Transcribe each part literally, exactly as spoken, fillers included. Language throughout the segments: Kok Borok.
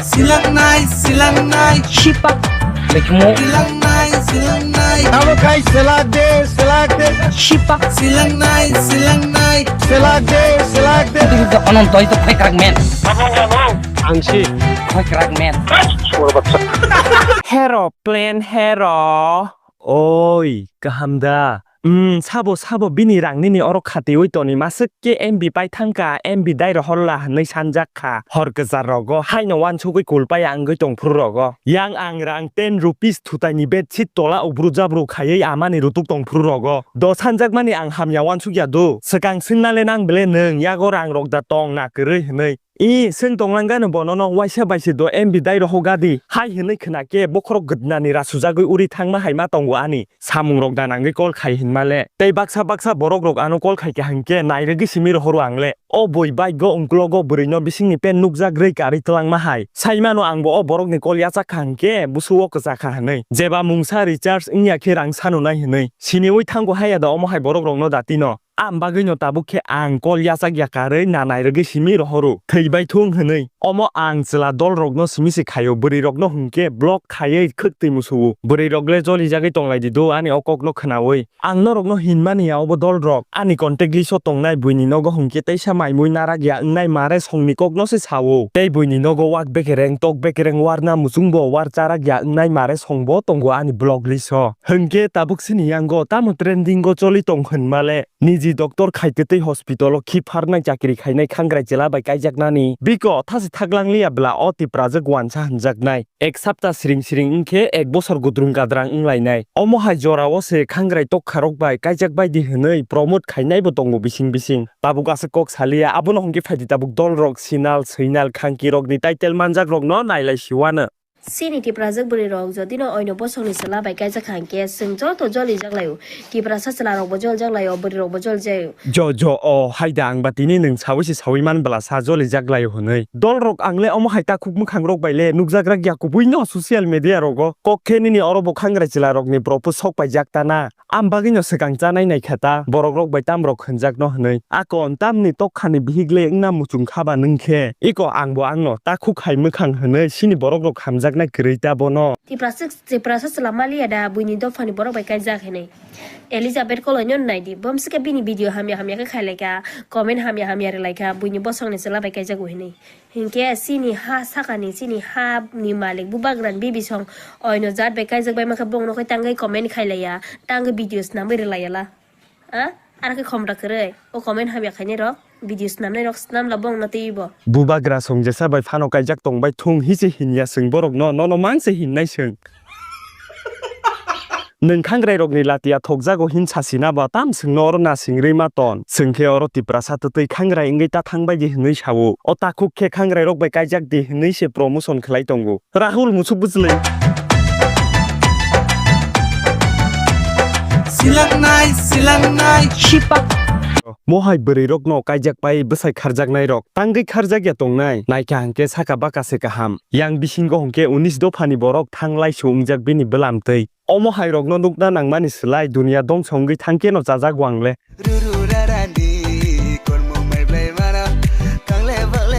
Silangnai, silangnai. Sipak. Lekmo. Silangnai, silangnai. Abo khai selak de, selak de. Sipak. Silangnai, silangnai. Selak de, selak de. Itu, itu, onon to itu khoi krak men. Ang si. Khoi krak men. Hero, plan hero. Oi, kaham da? Hmm, sabo, sabo bini rang nini oro khatiwi toni masuk ke M B pai thangka, M B dai rohorla hwnwi sanjak kha. Hor kwchar rogo haino wansugwi kulpaya wngwi tongphuru rogo. Yang ang rang ten rupees thutaini bedsheet tola ubru jabru khaiwi amani rutuk tongphuru rogo. Do sanjakmani ang hamya wansukya do. Swkang swngnale nang bele nwng yago rang rok da tong na kwrwi hwnwi. I, swng tonglang gano bonono waisa bai se do M B dai rohok gadi. Hai hwnwi khna khe bokhorok gwdnani rasujagwi uri thangma hai ma tongo ani. Samung rok da nangwi call khai hinma le. Tei baksa baksa borok rok ano call khai kha hinkhe nairwgwi simi rohoro ang le. O bui bike go ungklogo bwrwi no bisingni pen nukjak rwi karwi twlangma hai. Sai mano ang bo o borok ni call yachak kha hinkhe busu o kwchak kha hinwi. Jeba mungsa recharge wngya khe rang sanu nai hinwi. Siniwi thango haya da omo hai borok rok no da tino. Am bagwi no tabuk khe ang call yachak ya karwi na nairwgwi simi rohoro. Thwi bai thung hinwi. Omo ang chwla dol rok no simi se khaio. Bwrwi rok no hinkhe block khaiwi khwk twi musuo. Bwrwi rok le joli jagwi tonglai di do ani o kok no khnaui. Ang norokno hinmani ya obo dolrok, ani contact list-o tongnai buini nogo hwnkhe teisa maimui narak ya wngnai mare songni kokno se sao. Tei buini nogo wak bekereng, tok bekereng, warna muchungbo war charak ya wngnai mare songbo tongo ani block list-o. Hwnkhe tabuk sini yango tamo trending-o choli tong hwnmale? Niji doctor khai kwtwi hospital-o khi pharnai chakri khainai khangrai chwla bai kaijaknani. Biko thasi thaklang liya bla o Tiprajwk wansa hwnjaknai. Ek sapta siring siring wngkhe ek bosor gudrung gadrang wnglainai. Omo hai jorao se khangrai tokkharok bai kaijak baidi hwnwi promote khainaibo tongo bising bising. Tabuk aswk kok saliya, abono hwnkhe phaidi tabuk dolrok sinal, swinal, khangkirokni title manjakrokno nailai siwano. Chini Tiprajwk bwrwirok jodino oino bosongni chwla bai kaijak kha hwnkhe chwng joto jolijak laio. Tiprasa chwlarokbo jolijak laio, bwrwirokbo jolijak laio. Jo, jo, o, haida ang ba tini nwng saui se saui man bwla sa jolijak laio hwnwi. Dolrok ang le omo hai takhuk mwkhangrok bai le nukjak rak ya kubui no social media rogo. Kok khe nini oro bo khangrai chwla rokni propose sok paijak ta na. Am bagwi no swkang chanai nai kha ta, borok rok bai tam rok hwnjak no hwnwi. Akon tamni tokkhani bihik le wngna muchung kha ba nwng khe. Iko ang bo ang no takhuk hai mwkhang hwnwi sini borok rok hamjaknai kwrwi ta bono. Tiprasa, Tiprasa chwla maliya da buini dophani borok bai kaijak hinwi. Elizabeth Koloi no nai di, bom swkhe bini video hamya hamya khe khailai kha, comment hamya hamya rwlai kha, buini bosongni chwla bai kaijago hinwi. Hinkhe chini ha sakani, chini ha ni malik bubagrani bibisong oino jat bai kaijak bai mankhe bongno khe tangwi comment khailaiya, tangwi video snamwi rwlaiya la. A? Aro khe khomra kwrwi, o comment hamya khainai rok, video snamnai rok snamla bongno twiwi bo. Bubagra song jesa bai phano kaijak tongbai thung hichi hinya chwng borokno, nono mang se hinnai chwng. Nwng khangrai rokni latia thokjago hin sasina ba tam chwngno oro na singrwi ma ton. Chwng khe oro Tiprasa twtwi khangrai wngwi ta thang bai di hwnwi sao. O takhuk khe khangrai rok bai kaijak di hwnwi se promotion khlai tongo. Rahul musuk bwchwlwi. Silangnai, silangnai. Sipak. Mohai bwrwi rokno kaijak pai bwsai kharjaknai rok. Tangwi kharjak ya tongnai. Naikha hwnkhe saka baka se kaham. Yang bisingo hwnkhe unis dophani borok thanglai su wngjak bini bwlam twi. Omo hai rokno nukna nangmani slai dunia dongso wngwi thangkhe no chajak wang le.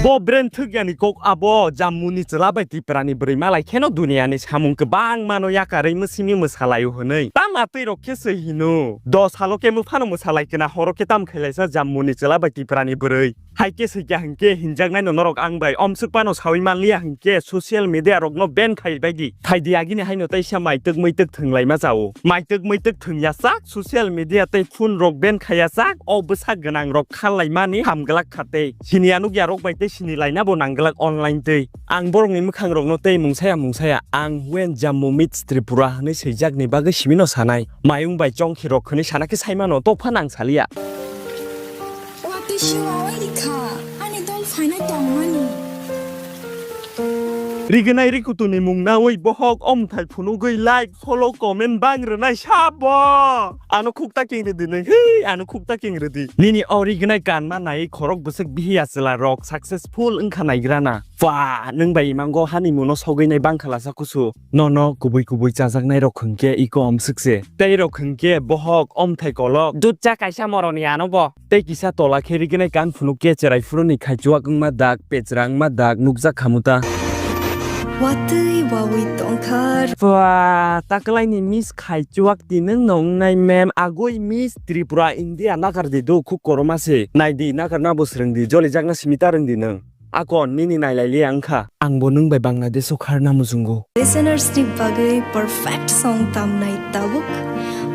Bo brain thwk yani kok abo Jammu ni chwla bai Tipra ni bwrwi malai kheno dunia ni samung kwbang mano yakarwi mwsimi mwsalaio hwnwi. Tama twi rok khe se hino. Dos salo khe mwphano mwsalai kena horo khe tam khailaisa Jammu ni chwla bai Tipra ni bwrwi. Hai khe swi kya hinkhe hinjaknai no norok ang bai omswk pano sawi manliya hinkhe social media rokno ban khai bai di. Phaidi agini haino teisa maitwk muitwk thwnglaima chao. Maitwk muitwk thwngya chak social media tei phone rok ban khaiya chak o bwsa gwnang rok khallaimani hamglak kha tei. Sini anukya rok bai tei sini laina bo nangglak online tei. Ang borokni mwkhang rokno tei mungsaya mungsaya ang when Jammu meets Tripura hwnwi swijakni bagwi simino sanai. Mayung bai chongkhi rok hwnwi sana khe saimano tokphano ang saliya. Watwi siwa oi rikha, ani dol phainai tongmani. Rignai rikutuni mung nawi bohok omthai phunugwi like, follow, comment bang rwnai sabo. Ano khukta king rwdi nai, hei, ano khukta king rwdi. Nini o rignai kanma nai khorok bwswk bihiya chwla rok successful wngkha naigrana. Ba, nwng bai imango honeymoon o sogwi nai bang khala sa kusu. Nono kubui kubui chajaknai rok hwnkhe iko omswk se. Tei rok hwnkhe bohok, omthai kolok. Dut cha kaisa moroni ano bo. Tei kisa tola khe rignai kan phunuk khe cherai phuruni khaichuak wngma dak, pechra wngma dak nukjak khamu ta. Watwi wawi tongkha. Ba, takwlaini miss khai chuak di nwng no wngnai mem. Agoi miss Tripura India nakar di do khuk koroma se. Nai di nakar na bo swrwng di. Joli jakna simi ta rwng di nwng. Akon nini nailai liya wngkha. Ang bo nwng bai Bangladesh o kharna muchungo. Listeners ni bagwi perfect song tamnai tabuk.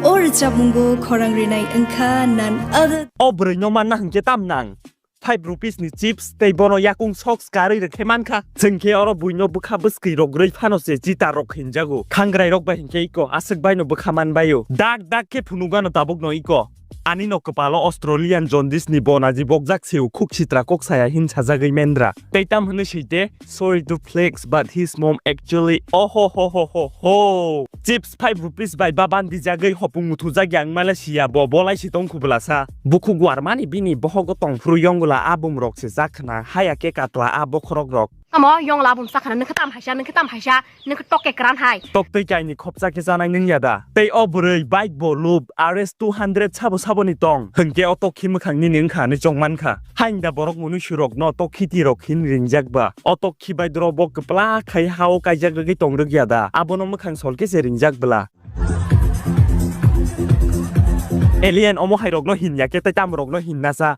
O rwchapmungo khorang rinai wngkha none other. O bwrwi no manna hwnkhe tam nang. Five rupees ni chips tei bono yakung socks karwi rwkhe mankha. Chwng khe oro buino bwkha bwskwi rok rwi phano se cheater rok hinjago. Khangrai rok bai hinkhe iko aswk baino bwkha manbaio. Dak dak khe phunukgano tabukno iko. Ani no kwpalo Australian jaundice ni bonaji bokjak se ukhuk sitra kok saya hin sajagwi mendra. Tei tam hwnwi swi de, "Sorry to flex, but his mom actually," oho ho ho ho ho. Chips five rupees bai baban dijagwi hopung muthujak yang Malaysia bo bolai si tong khubla sa. Bukhuk warmani bini bohogo tong phuru yongla abum rok se jak khna haya ke katla a bokhorok rok. Tamo yongla abum sa khna nokha tam haisa, nokha tam haisa, nokha toke kran hai. Tok tei kaini khopsa khe chanai nung ya da. Tei o bwrwi bike bo lub R S two hundred sabo saboni tong. Hwnkhe o tok khi mwkhang nini wngkha hinwi chong mankha. Hain da borok mwnwi surok no tok khiti rok hin ringjak ba. O tok khi bai dro bo kwpla khai ha o kaijak rwgwi tong rwk ya da. Abono mwkhang sol khe se ringjak bwla. Alien omo hai rokno hin ya khe tei tamo rokno hin na sa.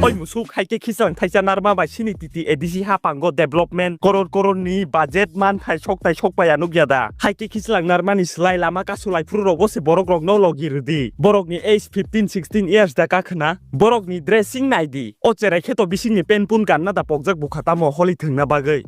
Oi musuk hai khe khichlang thaisa narma bai sini titi A D C ha pango development koror koror ni budget man thai sok tai sok pai anuk ya da. Hai khe khichlang narma ni slai lama kasu lai phuru rok bo se borok rok no logi rwdi. Borok ni age fifteen sixteen years da ka khna. Borok ni dressing nai di. O cherai khe to bising ni pen pun kanna da pokjak bukha tamo holi thwngna bagwi.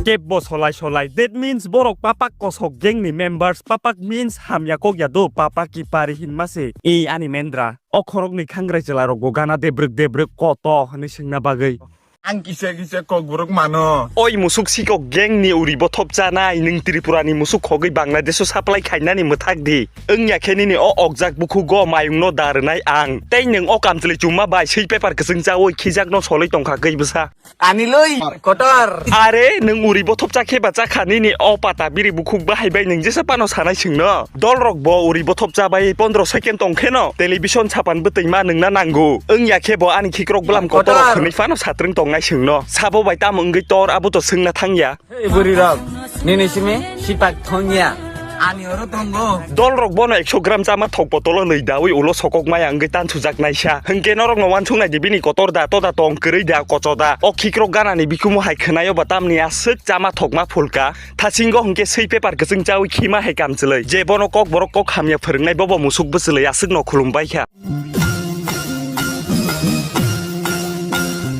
Kep bo solai solai. That means borok papak kosok gang ni members. Papak means hamya kok ya do. Papak ki pari hin ma se. E ani mendra. O khorok ni khangrai chwla rok bo gana debrwk debrwk koto hwnwi swngna bagwi. Ang kisa kisa kokborok mano. Oi musuk sikok gang ni uri bothop chanai, nwng Tripura ni musuk khogwi Bangladesh o supply khainani mwthak di. Wngya khe nini o okjak bukhugo mayung no da rwnai ang. Tei nwng o kamchwlwi chumma bai swi paper kwchwng chawi khijak no solwi tongkha gwi bwsa. Ani loi kotor. Are nwng uri bothop cha khe ba cha kha nini o pata biri bukhuk bahai bai nwng jesa pano sanai swngno. Dol rok bo uri bothop cha bai pondro second tong khe no television sapan bwtwi ma nwng na nango. Wngya khe bo ani khikrok bwlam kotor rok kotor hwnwi phano satrwng tongnai swngno. Sabo bai tamo wngwi tor abo to swngna thangya. Hey bwrwi rok, nini simi sipak thongya. Ani oro tongo. Dol rok bono ekso gram chama thok botolo nwi dawi ulo sokok maya wngwi tansujak naisa. Hwnkhe norok no wansuk nai di bini kotor da, toda tong kwrwi da, kocho da. O khikrok gana ni bikumu hai khwnaio ba tamni aswk chama thokma phulka. Thasingo hwnkhe swi paper kwchwng chawi khima hai kamchwlwi. Je bono kok borok kok hamya phwrwngnai bobo musuk bwchwlwi aswk no khulum bai kha.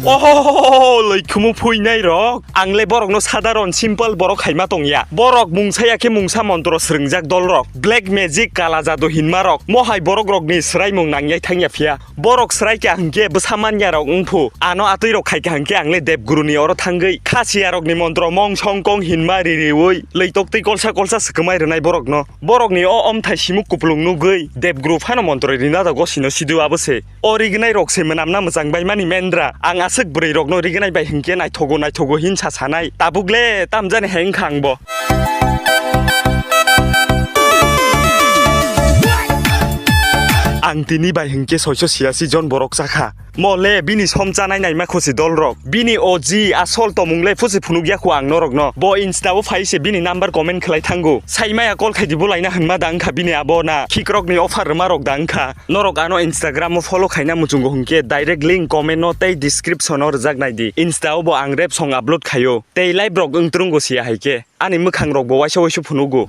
Oho, loikhumu phuinai rok. Ang le borok no sadharon simple borok hai ma tong ya. Borok mungsa ya khe mungsa montro srwngjak dol rok. Black magic kala jadu hinma rok. Mo hai borok rok ni swraimung nang yai thang ya phiya. Borok swrai kha hwnkhe bwsa man ya rok wng phu. Ano atwi rok khai kha hwnkhe ang le debguru ni oro thangwi. Khasiya rok ni montro mong song kong hinma ririwi. Lei tok twi kolsa kolsa swkwmai rwnai borok no. Borok ni o omthai simuk kupulung nugwi debguru phano montro rina da gosino sidu abo se. O rignai rok se mwnamna mwchang bai mani mendra. Ang aswk bwrwi rok no rignai bai hwnkhe naithogo naithogo hinsa sanai. Tabuk le tamjani hai wngkha ang bo. Ang tini bai hwnkhe soiso siyasi jon borok chakha. Mo le bini som chanai naima khusi dol rok. Bini o ji asol tomung le phusi phunuk ya khu ang norok no. Bo Insta o phai se bini number comment khlai thango. Sai maya call khai di bo laina hwnma da wngkha bini abo na. Khikrok ni offer rwma rok da wngkha. Norok ano Instagram o follow khaina muchungo hwnkhe direct link comment no tei description o rwjak nai di. Insta o bo ang rap song upload khaio. Tei live rok wng trungo siya hai khe. Ani mwkhang rok bo waisa waisa phunugo.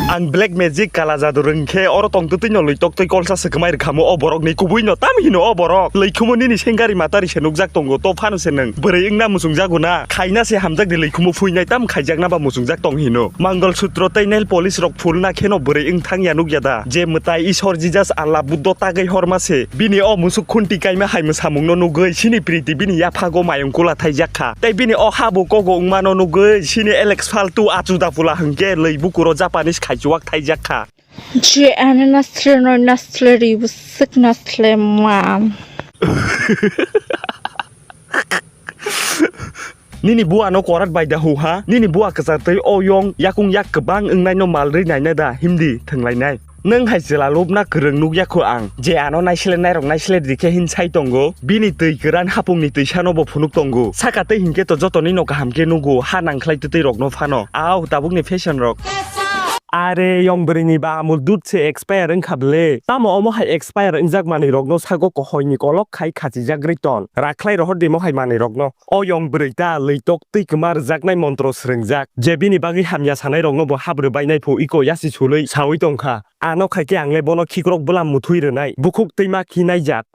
Ang black magic kala jadu rwng khe oro tong twtwi no lwi tok twi kolsa swkwmai rwkhamo o borok ni kubui no tam hino o borok. Lwi khumo nini sengari matari se nukjak tongo to phano se nwng. Bwrwi wngna muchung jago na. Khaina se hamjak di lwi khumo phuinai tam khaijakna ba muchungjak tong hino. Mangol sutro tei nail polish rok phulna kheno bwrwi wng thang ya nuk ya da. Je mwtai Isor Jesus Allah Buddho tagwi horma se. Bini o musuk khunti kaima hai mwsamung no nugwi sini priti bini yaphago mayung kula thaijak kha. Tei bini o habu kogo wngma no nugwi sini Alex Faltu achuda pula hwnkhe lwi bukuro Japanese khaichuak thaijak kha. Je ani nasle no nasle ri bwswk nasle ma. Nini bua no korat bai da hu ha? Nini bua kwchar tei o yong yakung yak kwbang wngnai no malrwi naina da himdi thwnglainai. Nwng hai chwla lubna kwrwng nukya kho ang, je ano naisle nairok naisle rikhe hin sai tongo, bini twi kwran hapungni twisano bo phunuk tongo. Saka tei hinkhe to jotoni no kaham khe nugo, ha nangkhlai twtwi rokno phano. Au, tabukni fashion rok. Are, yong bwrwini ba amul dud se expire wngkha bwle. Tamo omo hai expire wngjak manwi rokno sago kohoini kolok khai khachijagri ton. Rakhlai rohor di mo hai manwi rokno. O yong bwrwi ta lwi tok twi kwma rwjaknai montro swrwngjak. Je bini bagwi hamya sanai rokno bo habru bainai phu iko yasi sulwi sawi tongkha. Ano khaikhe ang le bono khikrok bwlam muthwi rwnai. Bukhuk twi ma khi naijak.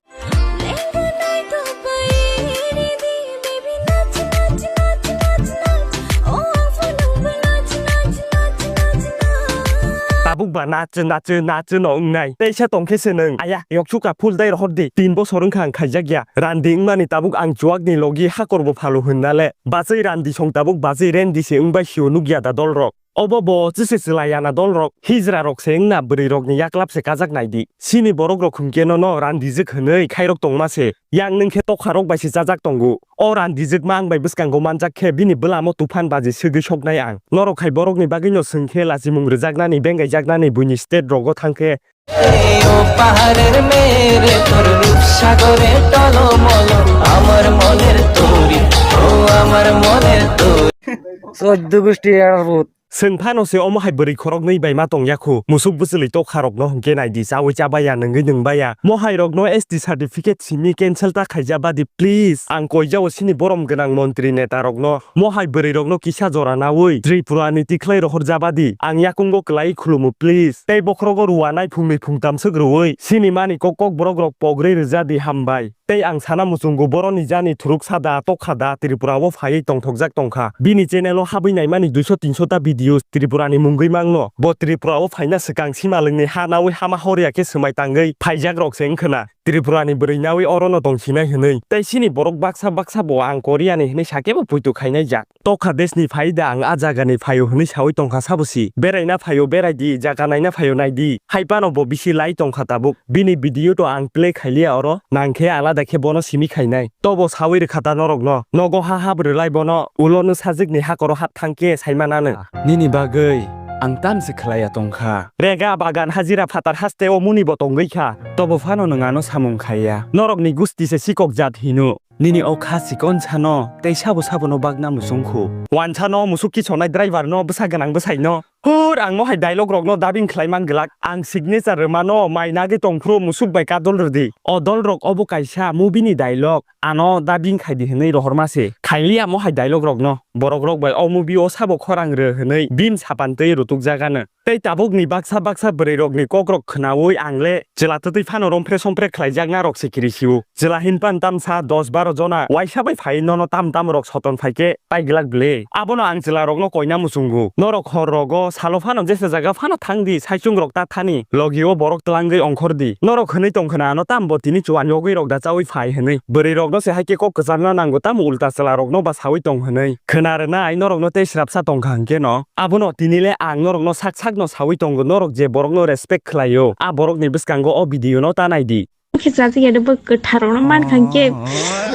Tabuk ba nacho, nacho, nacho no wngnai. Teisa tongkhe se nwng. Aya, yokchuka phul dai rohor di. Tin bosor wngkha ang khaijak ya. Randi wngmani tabuk ang chuwakni logi hakor bo phalu hwnna le. Bachai randi song tabuk bachai rendi se wngbai sio nukya da dolrok. Obo bo chwse chwlai yana dolrok. Hijra rok se wngna bwrwi rokni yaklap se kajak naidi. Sini borok rok hwnkhe nono randijwk hwnwi khairok tongma se. Yang nwng khe tokha rok bai se chajak tongo. O randijwk ma ang bai bwskango manjak khe bini bwlamo tuphan baji swgwi soknai ang. Norok hai borokni bagwino swng khe lachimung rwjaknani bengaijaknani buini state rogo thang khe. O paharer mere tor rupsagore tolomolo amar moner turi, o amar moner turi. Choddo gusti erput. Chwng phano se omo hai bwrwi khoroknwi bai ma tongya khu, musuk bwchwlwi tokha rokno hwnkhe naidi chawi chabaya nwngwi nwngbaya. Mo hai rokno S T certificate simi cancel ta khaija badi please. Ang koijao sini borom gwnang montri neta rokno. Mo hai bwrwi rokno kisa jora nawi Tripura ni tikhlai rohor jabadi. Ang yakungo kwlai khulumu please. Tei bokhrogo ruanai phungni phungtam swk rwui sini mani kok kok borok rok pogri rwjadi hambai. Tei ang sana muchungo boroni jani thuruk sada tokha da Tripura o phaiwi tongthokjak tongkha. Bini channel o habwi naimani duiso tinso ta videos Tripura ni mungwi mangno. Bo Tripura o phaina swkang simalwngni ha nawi hama horya khe swmai tangwi phaijak rok se wngkhwna. Tripura ni bwrwi nawi oro no tongsinai hwnwi. Tei sini borok baksa baksa bo ang Korea ni hwnwi sakhe bo puitu khainai jak. Tokha deshni phaida ang a jagani phaio hwnwi sawi tongkha sabosi. Beraina phaio berai di, jaga naina phaio nai di. Hai phano bo bisi lai tongkha tabuk. Bini video to ang play khailiya oro. Nang khe alada khe bono simi khainai. Tobo sawi rwkha ta norokno. Nogo ha hap rwlai bono. Ulo no sajwkni hakoro hap thang khe saimanano. Nini bagwi ang tamse khlaiya tongkha. Rega bagan hajira phatar haste o muni bo tongwi kha. Tobo phano nwng ano samung khaiya. Norokni gusti se sikok jat hino. Nini o kha chikon sano tei sabo sabono bagna muchung khu. Wansano musuk kisonai driver no bwsa gwnang bwsai no. Hur, ang mo hai dialogue rok no dubbing khlai man glak. Ang signature rwmano mai nagwi tongphuru musuk bai kadol rwdi. O dol rok obo kaisa movie ni dialogue. Ano dubbing khaidi hwnwi rohorma se. Khailiya mo hai dialogue rok no. Borok rok bai o movie o sabo khorang rw hwnwi bini sapan twi rutuk jagano. Tei tabukni baksa baksa bwrwirokni kokrok khwnaui ang le chwla twtwi phano rompre sompre khlaijakna rok se kiri sio. Chwla hinpan tamsa dos baro jona waisa bai phai nono tam tam rok soton phai khe paiglak bwle. Abono ang chwla rokno koina muchungo. Norok hor rogo salo phano jesa jaga phano thang di, saichung rok ta thani, logi o borok twlangwi ongkhor di. Norok hwnwi tong khwna ano tam bo tini chuan yogwi rok da chaui phai hwnwi. Bwrwi rokno se hai khe kok kwcharna nango, tamo ulta chwla rokno ba saui tong hwnwi. Khwna rwnai norokno tei srapsa tong kha hwnkhe no. Abono tini le ang norokno sak sakno saui tongo, norok je borokno respect khlaio, a borokni bwskango o video no ta nai di. Khe chajak ya bo kwthar rokno man kha hwnkhe,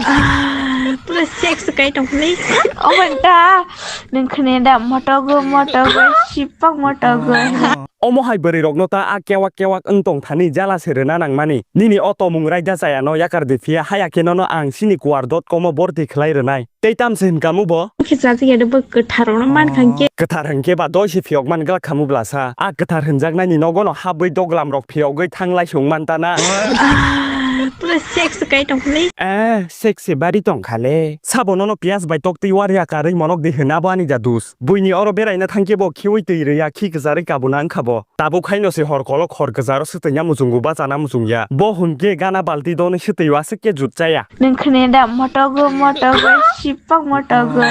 ah, pura sex kai tong khlai. Omo ta nwng khne da motogo motogo sipak motogo. Omo hai bwrwi rokno ta a kewak kewak wng tong thani jala se rwna nang mani. Nini o tomung raida chaya no yakar di phiya, haya khe nono ang sini kuar dot com o borti khlai rwnai. Tei tamse hinkamu bo? Khe chajak ya bo kwthar rokno man kha hwnkhe. Kwthar hwnkhe ba doi se phiyok man glak khamu blasa. A kwthar hwnjaknai ni nogo no habwi doglam rok phiyogwi thanglai se wng man ta na. Ah, pura sex kai tong khlai. Eh, sex se bari tong kha le. Sabo nono piyas bai tok twi warya karwi monok di hwna bo ani da dus. Buini oro beraina thang khe bo khiui twi rwya khi kwcharwi kabuna wng kha bo. Tabuk haino se hor kolok hor kwcharo swtwina muchungo bachana muchungya. Bo hwnkhe gana balti donwi swtwi aswk khe jut chaya. Nwng khne da motogo motogo sipak motogo.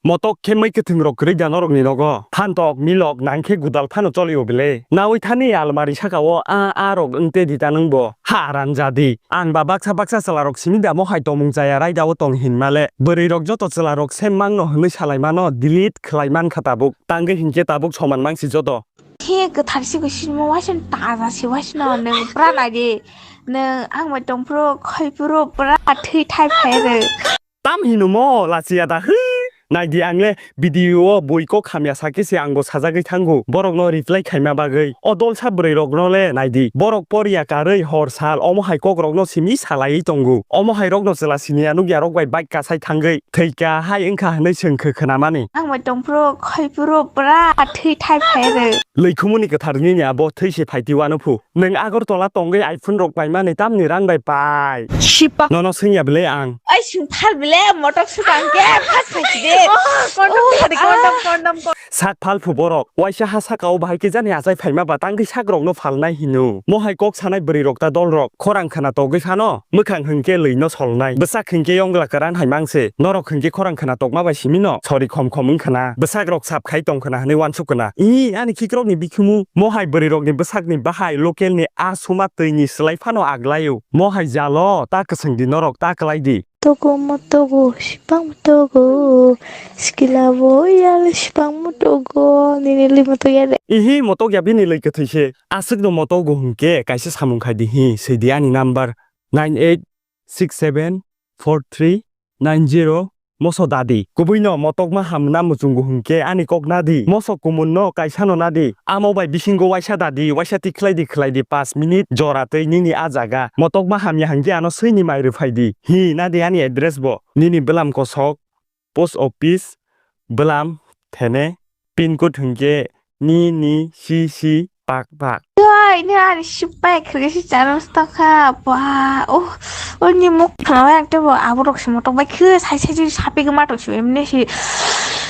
Motok khe mui kwthwng rok kwrwi da norokni nogo. Phantok milok nang khe gudal phano cholio bele. Naui thani almari saka o a a rok wng te di ta nwng bo. Ha ranjadi. Ang ba baksa baksa chwla rok simi da mo hai tomung chaya raida o tong hinma le. Bwrwi rok joto chwla rok sem mangno hwnwi salai mano, delete khlai man kha tabuk. Tangwi hinkhe tabuk soman mangsi joto. Khe kwthar si khe sinimo waisano taja si waisano nwng pura naidi. Nwng ang bai tongphuru khoiphuru pura thwi thai phai rw. Tam hino mo lachiya da hwi. Naidi ang le video o bui kok hamya sakhe se ang bo sajagwi thango borok no reply khaima bagwi. O dolsa bwrwi rok no le naidi, borok por ya karwi hor sal omo hai kok rok no simi salaiwi tongo. Omo hai rok no chwla siniya nukya rok bai bike kasai thangwi thwika hai wngkha hwnwi swngkhe khwnamani. Ang bai tongphuru khoiphuru pura thwi thai phai rw. Lwikhumuni kwthar nini abo thwi se phaiti wano phu. Nwng Agartala tongwi iPhone rok paimani tamni rang bai pai? Sipa. Nono swngya bwle ang. Ai swngthar bwle motok swkang khe phas phaisi de. Kondom khadi, kondom, kondom, kondom. Sak phal phu borok. Waisa ha saka o bahai khe jani achai phaima ba tangwi sak rok no phalnai hino. Mohai kok sanai bwrwi rok ta dol rok. Khorang khna togwi phano. Mwkhang hwnkhe lwi no solnai. Bwsak hwnkhe yongla kwran hai mangse. Norok hwnkhe khorang khna tokma bai simi no. Sori khom khom wng khna. Bwsak rok sap khai tong khna hwnwi wansuk khna. Ih, ani khikrok ni bikhumu. Mohai bwrwi rok ni bwsak ni bahai local ni a suma twi ni swlai phano aglaio. Mohai jalo ta kwswng di norok ta kwlai di. Togo motogo, sipang motogo, sikila bo yale sipang motogo, nini lwi motok ya de. Ihi motok ya bini lwi kwthwi se. Aswk no motogo hwnkhe kaisa samung khai di hi, swi di ani number nine eight six seven four three nine zero. Moso dadi. Kubui no motokma hamna muchungo hwnkhe ani kok nadi. Moso kumun no kaisa no nadi. Amo bai bisingo waisa dadi, waisa tikhlai di khlai di, pas minute jora twi nini a jaga. Motokma hamya hwnkhe ano swini mai rwphai di. Hi nadi ani address bo. Nini bwlam kosok, post office, bwlam, thene, pin code hwnkhe ni ni si si pak pak. Oi, ni ani sipai khirki si chana stokha. Ba, oh, oh, ni muk khna yang tebo aborok si motok bai khis hai sai sai sapi gma to si emne si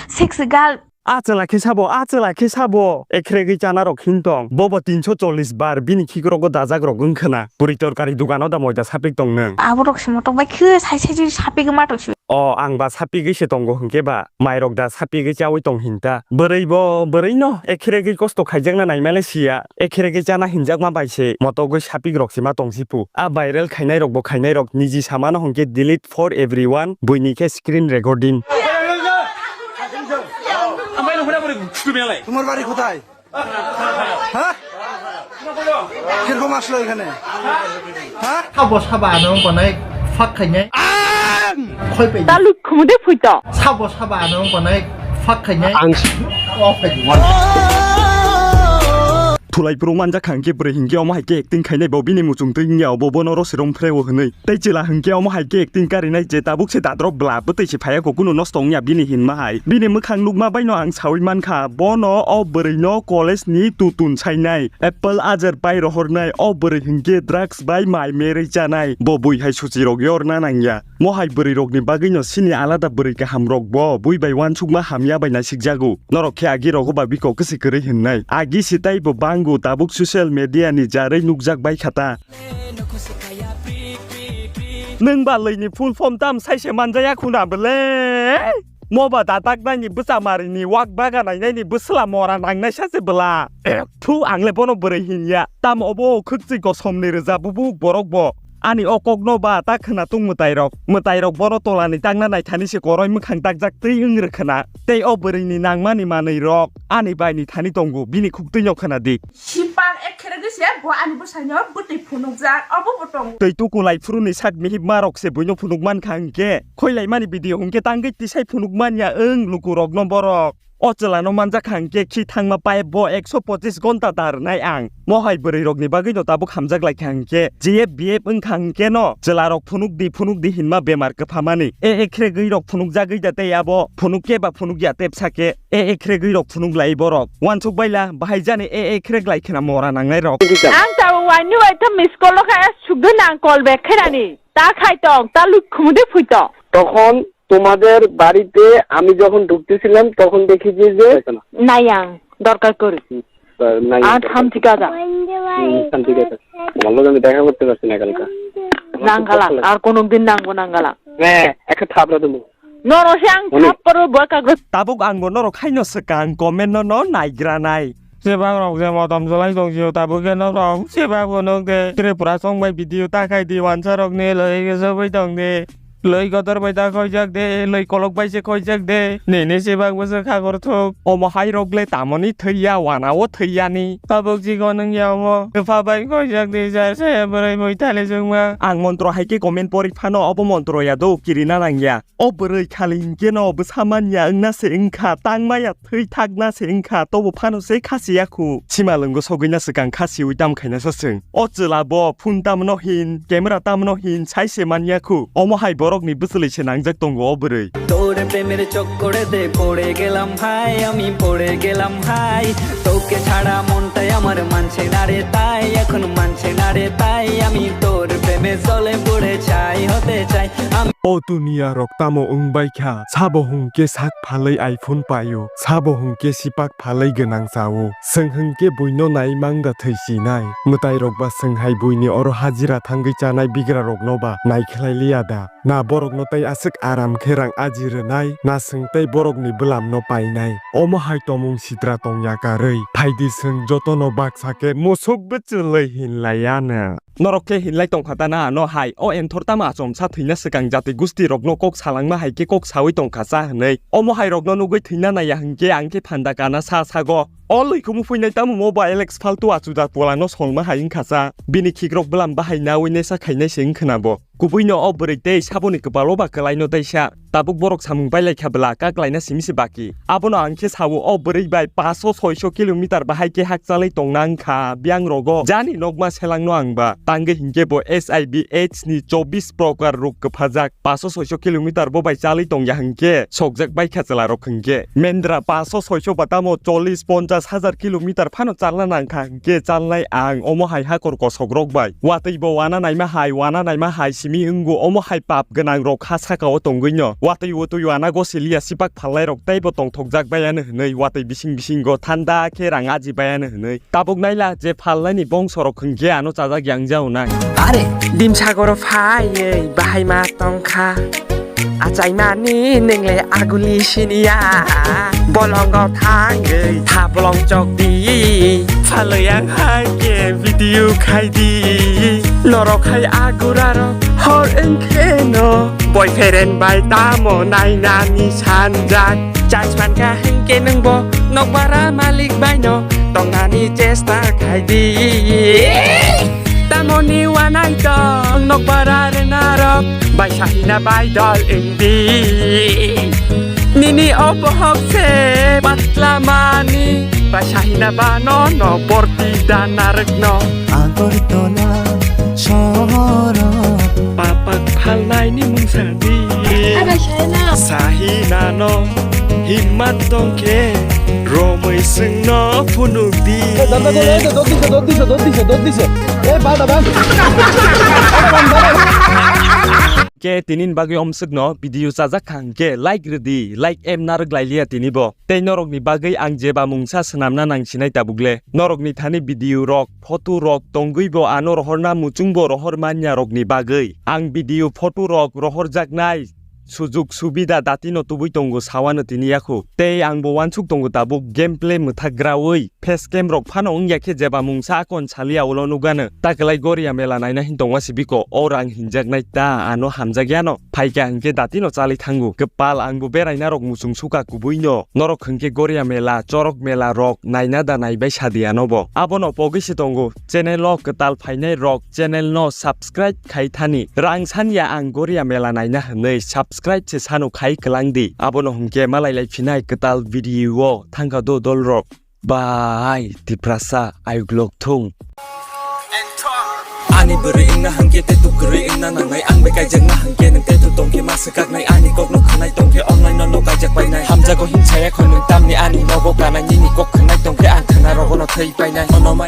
sexy girl. A chwla khe sabo, a chwla khe sabo. Ekhrek gwi chana rok hin tong. Bobo tinso chollis bar bini khikrok go dajak rok wng khna. Puri torkari dugano da moida sapik tong nang. Aborok si motok bai khis hai sai sai sapi gma to si. O, ang ba sapigwi se tongo hwnkhe ba, mairok da sapigwi chaui tong hinta. Bwrwi bo bwrwi no ekhiregwi kosto khaijakna naimale siya, ekhiregwi chana hinjakma bai se motogwi sapigrok se ma tongsipu. A viral khainairok bo khainairok niji samano hwnkhe delete for everyone, buini khe screen recording. তোমার বাড়ি কোথায়? হ্যাঁ? কিরকম আসলো এখানে? হ্যাঁ? Sabo sabo ano wngkha nai fak khainai. Khoi pai. Taluk khumudi phuito. Sabo sabo ano wngkha nai fak khainai. Ang si. Off khaidi. Thulai phuru manjak kha hwnkhe bwrwi hinkhe omo hai khe acting khainai bo bini muchung twi wngya obo bono rosirong phreo hwnwi. Tei chwla hwnkhe omo hai khe acting karinai je tabuk se dadrao bla bwtwi se phaiya kho kunu nosto wngya bini hinma hai. Bini mwkhang nukma baino ang saui mankha, bono o bwrwino college ni tutun sainai, apple ajar pai rohornai, o bwrwi hwnkhe drugs bai mai merwi chanai, bo bui hai suchi rok yorna nangya. Mo hai bwrwi rokni bagwino sini alada bwrwi kaham rok bo bui bai wansukma hamya bai naisikjago. Norok khe agi rogo ba biko kwswi kwrwi hwnnai. Agi se taibo bango tabuk social media ni jarwi nukjak bai kha ta. Nwng ba lwi ni full form tam sai se manjaya khuna bwle? Mo ba datak nai ni bwsa mari ni wak baga nai nai ni bwsla mora nang nai sa se bwla. Thu ang le bono bwrwi hin ya. Tam obo khwkchwi kosom ni rwja bubuk borok bo. Ani o kok no ba ta khwna tung mwtai rok. Mwtai rok bono tola ni tang na nai thani se koroi mwkhang takjak twi wng rw khwna. Tei o bwrwi ni nang mani manwi rok ani bai ni thani tongo bini khuk twi no khwna di. Sipang ek khere gwi se bo ani bwsai no bwtwi phunukjak, obo bo tongo. Twi tuku lai phuru ni sak mihip ma rok se buino phunuk man kha hwnkhe, khoi lai mani video hwnkhe tangwi tisai phunuk man ya wng luku rok no borok. O chwla no manjak kha hwnkhe khi thangma pipe bo ekso pochis gonta da rwnai ang. Mo hai bwrwi rok ni bagwi no tabuk hamjak lai kha hwnkhe, G F B F wng kha hwnkhe no chwla rok phunuk di, phunuk di hinma bemar kwpha mani. E, e khere gwi rok phunuk jagwi da tei abo phunuk khe ba phunuk ya tepsa khe. E, e khere gwi rok phunuk lai borok. Wansuk baila, bahai jani e, e khere glai khena mora nangnai rok. Ang ta waini waitha miss call kha, sugwi nang call back khenani. Ta khai tong, ta luk khumudi phuito. তখন তোমাদের বাড়িতে আমি যখন ঢুকতেছিলাম, তখন দেখি যে, যে নাই আং, দরকার করি। হুম, তা নাই আর আং, থাম দরকার ঠিক আছে। করি। হুম, থাম ঠিক আছে। তোমার লগে আমি দেখা করতে পারছি না কালকে। আমার খুব নাঙ্গালা, কষ্ট লাগে। আর কোনোদিন নাঙ্গো নাঙ্গালা। হ্যাঁ, একটা থাপড়া দেবো। Noro se ang thaporo bwkha gw. Tabuk ang bo norok haino swkang comment no no naigra nai. Chebak rok je motom jolai tong sio tabuk khe norok chebak bo nuk de. Tripura song bai video ta khai di wansa rok ni loi khe sogwi tong di. Loi kotor bai da khoijak de, loi kolok bai se khoijak de. Nini se bak bwswk khagor thuk. Omo hai rok le tamoni thwiya, wana o thwiyani. Tabuk jigon wngya omo. Kwpha bai khoijak de, jai se bwrwi bui thali chwngma. Ang montro hai khe comment pori phano obo montro ya do kirina nangya. O bwrwi khali hinkhe no bwsa manya wngna se wngkha, tangmaya thwi thakna se wngkha, tobo phano se khasiya khu. Simalwngo sogwina swkang khasiwi tam khaina sa chwng. O chwla bo phone tamno hin, camera tamno hin, sai se manya khu. Omo hai borokni bwchwlwi se nangjak tongo o bwrwi. তোর প্রেমের চক্করেতে পড়ে গেলাম ভাই, আমি পড়ে গেলাম ভাই। তোকে ছাড়া মনটাই আমার মানছে না রে তাই, এখন মানছে না রে তাই। আমি তোর প্রেমে জলে পড়ে ছাই হতে চাই। O duniya rok tamo wng bai kha? Sabo hwnkhe sak phalwi iPhone paio, sabo hwnkhe sipak phalwi gwnang chao. Chwng hwnkhe buino nai mang da thwi sinai? Mwtai rok ba chwng hai buini oro hajira thangwi chanai bigra rokno ba nai khlai liya da? Na borokno tei aswk aram khe rang aji rwnai, na chwng tei borokni bwlamno painai. Omo hai tomung sitra tongya karwi, phaidi chwng jotono baksa khe musuk bwchwlwi hinlaiya na. Norok khe hinlai tongkha ta na ano hai, o enthor tamo achomsa thwina swkang jati gusti rokno kok salangma hai khe kok sawi tongkha cha hwnwi. Omo hai rokno nugwi thwina naiya hwnkhe ang khe phanda kana sa sago. O lwi khumu phuinai tamo mo ba Alex faltu achuda polano solma hai wngkha cha. Bini khikrok bwlam bahai nawi nesa khainai se wngkhwna bo. Kubuino o bwrwi tei saboni kwpalo ba kwlaino teisa. Tabuk borok samung bai lai kha bwla, kaklaina simi se baki. Abono ang khe sao, o bwrwi bai paanso soiso kilometer bahai khe hakchalwi tongna wng kha biyang rogo. Jani nokma selangno ang ba. Tangwi hinkhe bo H I V AIDS ni chobbish prokar rok kwphajak. Paanso soiso kilometer bo bai chalwi tongya hinkhe sokjak bai kha chwla rok hinkhe. Mendra paanso soiso ba tamo chollish ponchash hajar kilometer phano chalna nang kha hinkhe chalnai ang omo hai hakor kosok rok bai. Watwi bo wana naima hai, wana naima hai simi wngo omo hai pap gwnang rok ha saka o tongwi no. Watwi watwi wana gosiliya sipak phalnai rok tei bo tongthokjak bai ano hwnwi watwi bising bisingo thanda khe rang aji bai ano hwnwi. Tabuk naila je phalnai ni bongso rok hwnkhe ano chajak yang jao nai. Are dimsagoro phaiwi bahai ma tongkha. Achaimani nwngle aguli siniya, bolongo thangwi thabolong chokdi. Phalwi ang hai khe video khaidi, norok hai agurarok hor wngkheno boyfriend bai tamo nainani sanjak. Chance mankha hinkhe nwngbo nokbara malik baino tongnani chesta khaidi. Tamoni wanai tong nokbara rwnarok bai sahina bai dol wngdi. Nini o bohok se patla mani bai sahina ba no no borti dana rwkno. Agartala sohoro papak phalnaini mungsa di. Sahinano himmat tongkhe romwi chwngno phunukdi. Ke tinin bagwi omswkno video chajak kha hwnkhe like rwdi, like em narwk lailiya tinibo. Tei norokni bagwi ang jeba mungsa swnamna nangsinai tabugle. Norokni thani video rok, photo rok tongwi bo ano rohorna muchungbo rohor manya rokni bagwi. Ang video photo rok rohorjaknai sujuk subida datino tubui tongo sawano tini yakhu. Tei angbo wansuk tongo tabuk gameplay mwthakgrawi. Facecam rok phano wngya khe jeba mungsa akon saliya ulo nukgano. Takwlai Goria mela naina hin tongma sibiko, o rang hinjaknai ta ano hamjakyano. Phaikha hwnkhe datino chali thango. Kwpal angbo beraina rok muchung suka kubuino. Norok hwnkhe Goria mela, chorok mela rok naina da naibai sadi anobo. Abono pogwi se tongo. Channel o kwtal phainai rok channel no subscribe khai thani. Rang sanya ang Goria mela naina hwnwi subscribe se sano khai kwlangdi. Abono hwnkhe malai lai phinai kwtal video o thangkha do dol rok. Bai, Tiprasa, ayuklok thung. Ani bwrwi wngna hwnkhe tei tukwrwi wngna nangnai. Ang bai kaijakna hwnkhe nwng tei tu tongkhe ma swkaknai. Ani kokno khwnai tongkhe online no no kaijak painai. Hamjago hinsaya khon nwng tamni ani nogo kanai. Nini kok khwnai tongkhe ang khwna rogono thwi painai. Ono mai